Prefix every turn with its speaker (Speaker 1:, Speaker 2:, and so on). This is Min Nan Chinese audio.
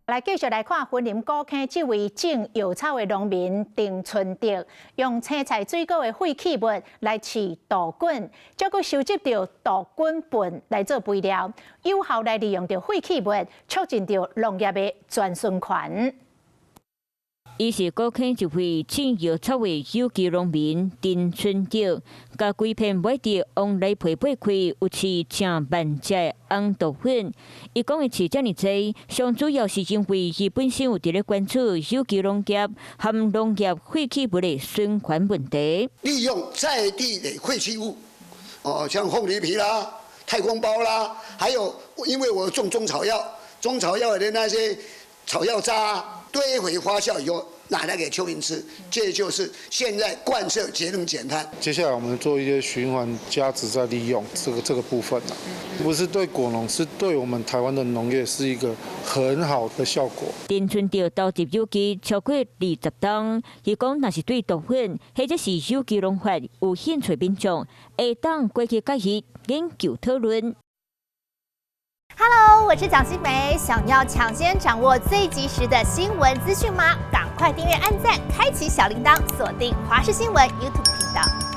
Speaker 1: 來繼續來看雲林古坑這位種藥草的農民丁春德，用青菜水果的廢棄物來飼杜菌，再閣收集著杜菌糞來做肥料，有效來利用著廢棄物，促進著農業的全循環。
Speaker 2: 伊是古坑一位種藥草的有機農民丁春德，共規片買佇往來皮掰開，有飼成萬隻的紅豆粉。伊講伊飼遮爾濟，上主要是因為伊本身有佇咧關注有機農業和農業廢棄物的循環問題。
Speaker 3: 利用在地的廢棄物，哦，像鳳梨皮啦、太空包啦，還有因為我種中草藥，中草藥的那些草藥渣。堆肥發酵以後，拿來給蚯蚓吃，這就是現在貫徹節能減碳。
Speaker 4: 接下來我們做一些循環價值再利用，這個部分不是對果農，是對我們台灣的農業是一個很好的效果。
Speaker 2: 丁春德投入有機超過20冬，伊講若是對毒粉或者是有機農法有興趣民眾，會當過去共伊研究討論。
Speaker 5: Hello，我是蔣新梅。想要搶先掌握最及時的新聞資訊嗎？趕快訂閱、按讚、開啟小鈴鐺，鎖定華視新聞 YouTube 頻道。